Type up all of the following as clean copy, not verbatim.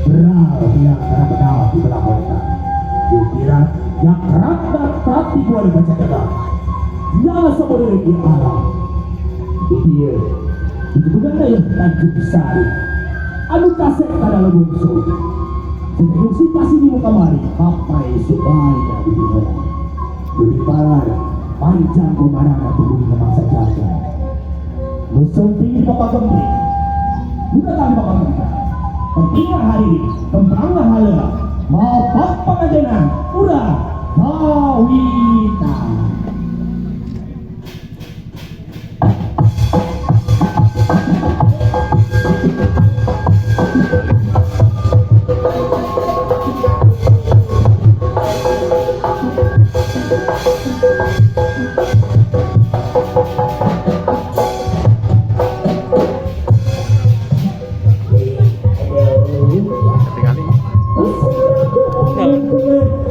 Beral yang karena di belah kota. Ukiran yang kerap dan kerap dibuat di baca tegak. Yang sebenarnya di alam. Iya, itu bukan ya Tanjung Sari. Anu kasep pada bungsu. Sedang pasti di muka mari, papai supaya di heula. Budi palar, panjang kumarana tubuh mangsa jaga. Nu sumping di papa gembing. Nu datang di papa gembing. Kempinga hari, kembang hala, mapak pangajenan, udah kawitan.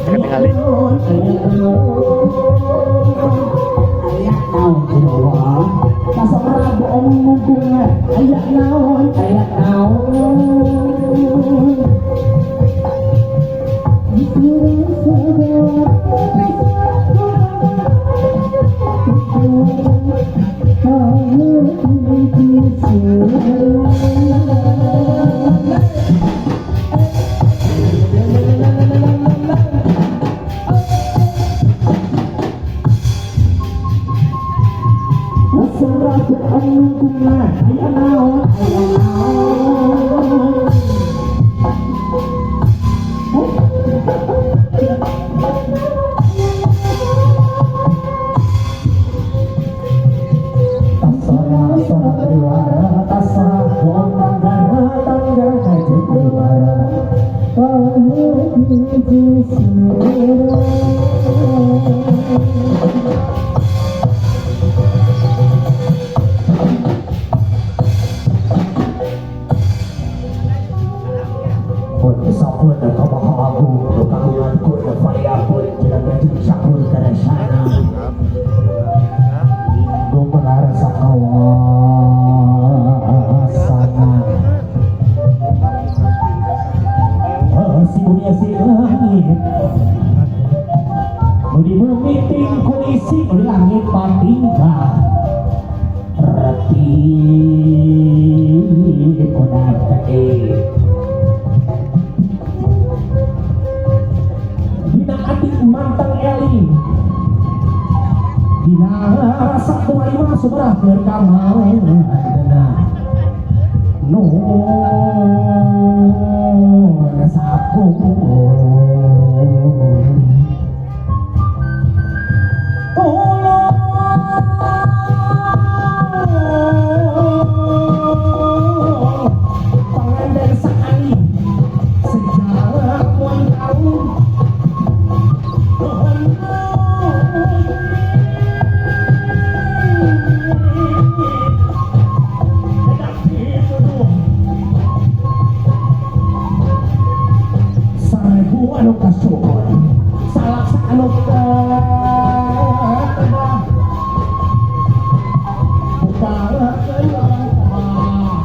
Ketingali. Ketingali. Aya naon, aya naon, aya naon. Tasara sora diwara, tasara wong tanggara tanggara kaji diwara. Pun sapun atau maha agung, kagungan kun fayapun, jalan gajah syakur karena syana. Gumelar sakawasana. Si bumi si langit, nu di bumi tingkul isi, nu di langit patingkah. Reti kunat kade. Dina ati manteng eling. Dina rasa kumarima sumerah keur kamandanna. Nur sakur. Tolong panganden sakali sejak mun karuh. Sarebu anu kasuhun, salaksa anu katebah, bukakeun lawang kabah.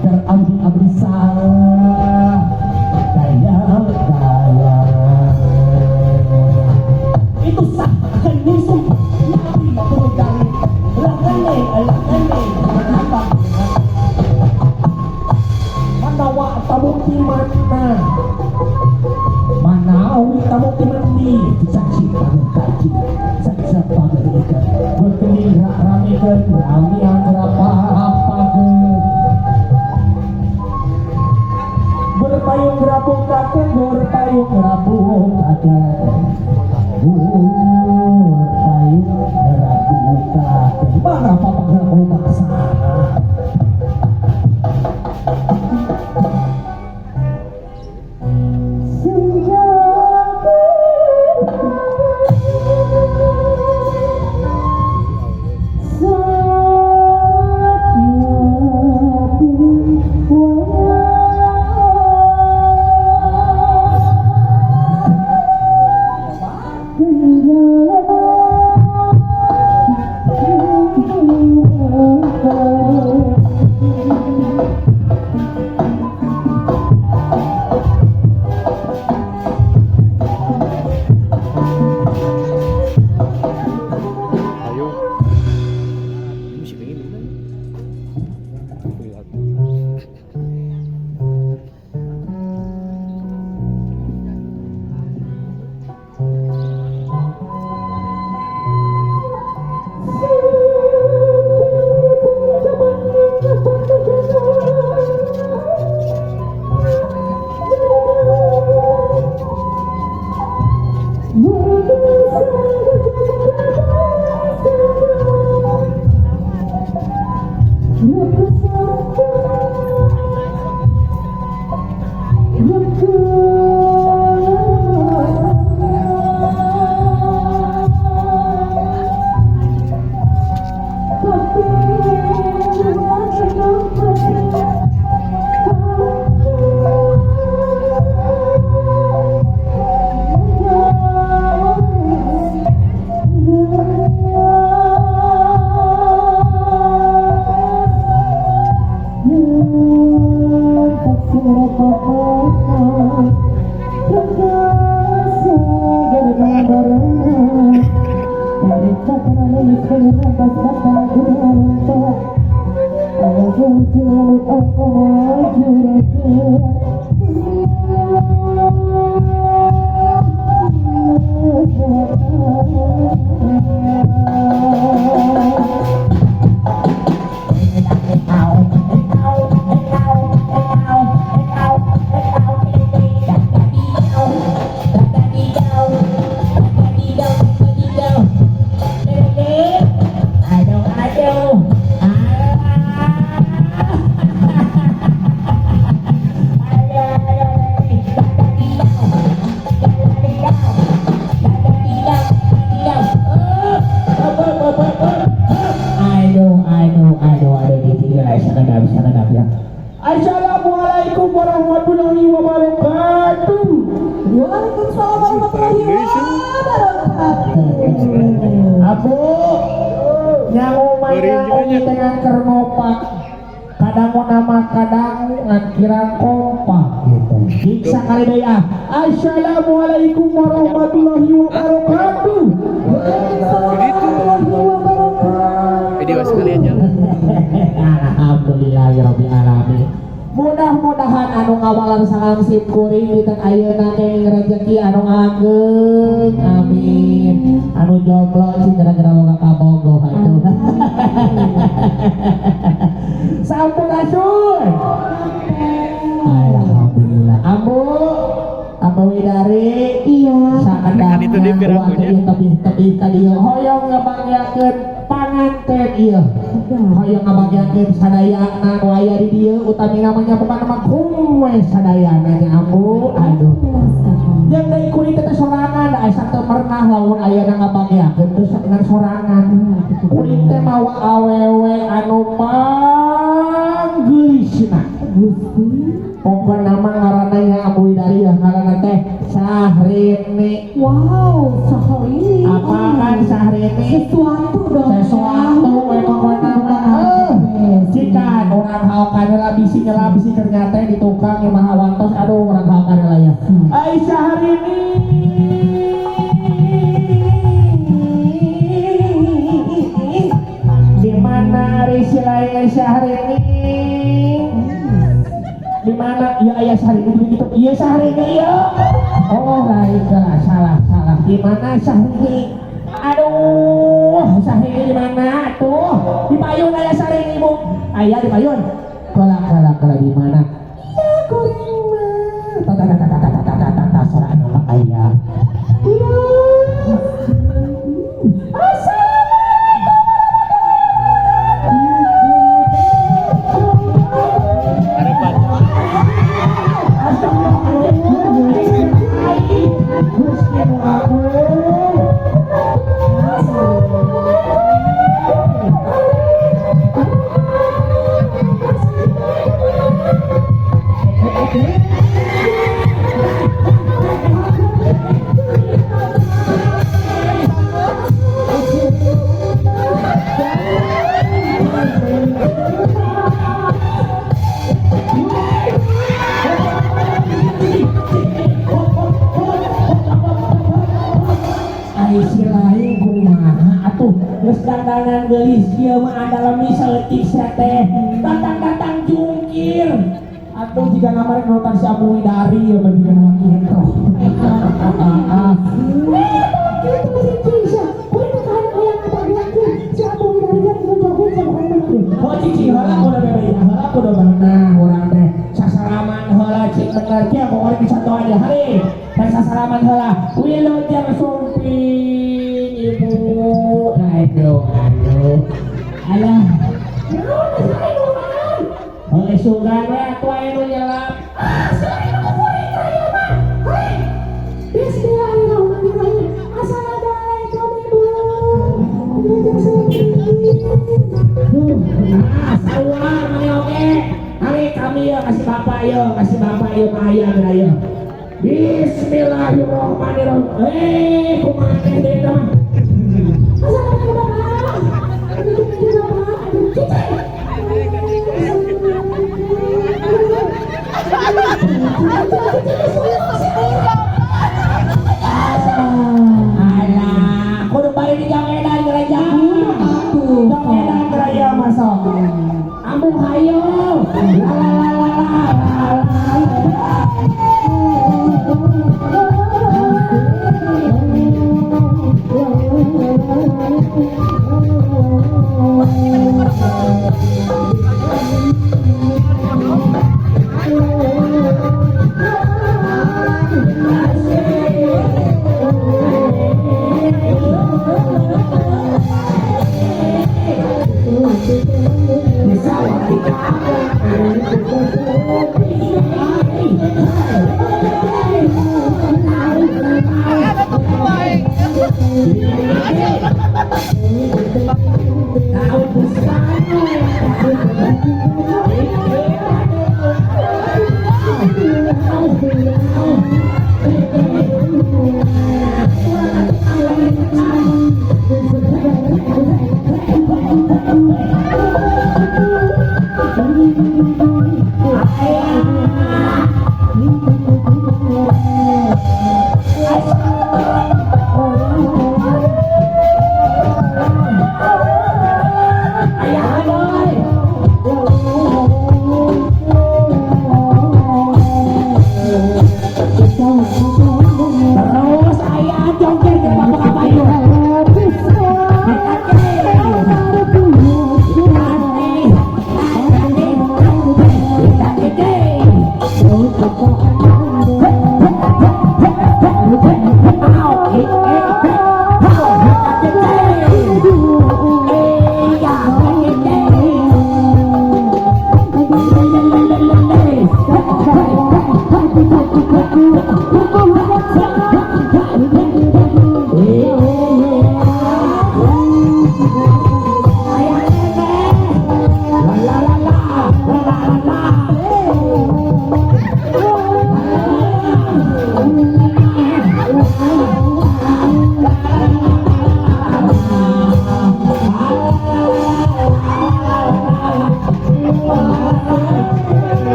Keur abdi-abdi salah, daya-daya. Itu sah geni sumpah nabi turun dari lakane lakane kenapa manawa tabukti mana manawi tabukti mandi saksi kaji saksi pagerikan berkening ramikan rami anggrapa apa berpayung rabung kakek berpayung rabung kakek berpayung rabung kakek mana papa gerak maksa. Aduh, aduh, aduh, aduh, di sakedap, sakedap ya. Assalamualaikum warahmatullahi wabarakatuh. Waalaikumsalam warahmatullahi wabarakatuh. Abu, nyangu maya dengan kernopak. Kadang mau nama kadang ngan kirang kompak gitu. Jik sakali deui ah. Assalamualaikum warahmatullahi wabarakatuh. Waalaikumsalam warahmatullahi wabarakatuh. Video sekalian jalan. Alhamdulillahirabbil alamin. Mudah-mudahan anu ngawaler salam sim kuring dinten ayeuna kenging rezeki anu ageng. Amin. Anu jomblo cing gara-gara boga kabogoh atuh. Sampurasun. Alhamdulillah. Ambu, Ambu Widari. Iya. Sakedapna Kan itu dia pirakunya. Tebih-tebih ka dieu hoyong ngabangyakeun panganten ieu. Hoyong ngabangyakeun sadayana nu aya di dieu, utamina mah nya bukan mah kuwe sadayana nya, Ambu. Aduh. Jeung deui kuring teh sorangan da asa teu pernah lamun ayeuna ngabangyakeun teh dengan sorangan. Kuring teh mawa awewe anu panggeulisna. Gusti. Pokokna mah ngaranna nya Ambu Widari ya, ngaranna teh Syahrini. Wow, Syahrini. Apaan Syahrini? Sesuatu dong. Sesuatu we pokokna mah. Jika orang haokan heula bisi nyela bisi ternyata di tukang yang maha wantos, aduh, orang haokan heula ya. Ai Syahrini. Di mana ari si lain Syahrini? Di mana? Ya ayah Syahrini begitu. Iya Syahrini iya. Oh, lain salah salah salah. Di mana Syahrini? Aduh, Syahrini di mana tuh? Di payun aya Syahrini, Bu. Aya di payun. Kala kala kala di mana? Iya, kuring mah. Ta ta ta ta ta ta ta ta ta ta sora anu mah aya. Iya. Harapan. Astagfirullahaladzim. Gusti nu agung. Ai si lain kumaha atuh geus dandanan geulis kieu mah andalami saeutik sia teh datang-datang jungkir atuh jiga ngamare nurutan si Abu Widari ieu mah jiga nama kitu. Gitu masih Cisha. Kuring teh kan hayang ngabangyakeun si Abu Widari kan joget sama orang. Oh, cici heula kudu bebe heula kudu bener urang teh sasalaman heula cik bener kieu pokoknya bisa aja hari teh sasalaman heula wilujeng sumping ibu, aduh aduh alah. Oleh sugan we atuh aya nu nyelap. Ah, selain aku kuring raya mah. Hai. Bismillahirrahmanirrahim. Assalamualaikum Ibu. Wilujeng sumping. Nah, sarua mana oge. Hari kami ya kasih bapak ya, kasih bapak ya maya ya. Bismillahirrahmanirrahim. Eh, kumaha teh deui mah? Assalamualaikum Bapak. Aduh, aduh, Bapak. Aduh, cici. Alah, kudu bari di jangedan gereja. Jangedan gereja masuk. Ambu hayang Ayo. La la la la la. Terus ayah jongkir ke bapak kayu.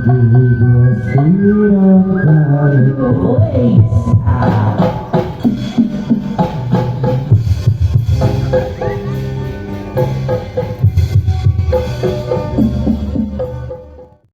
Pag-ibig mo sirang.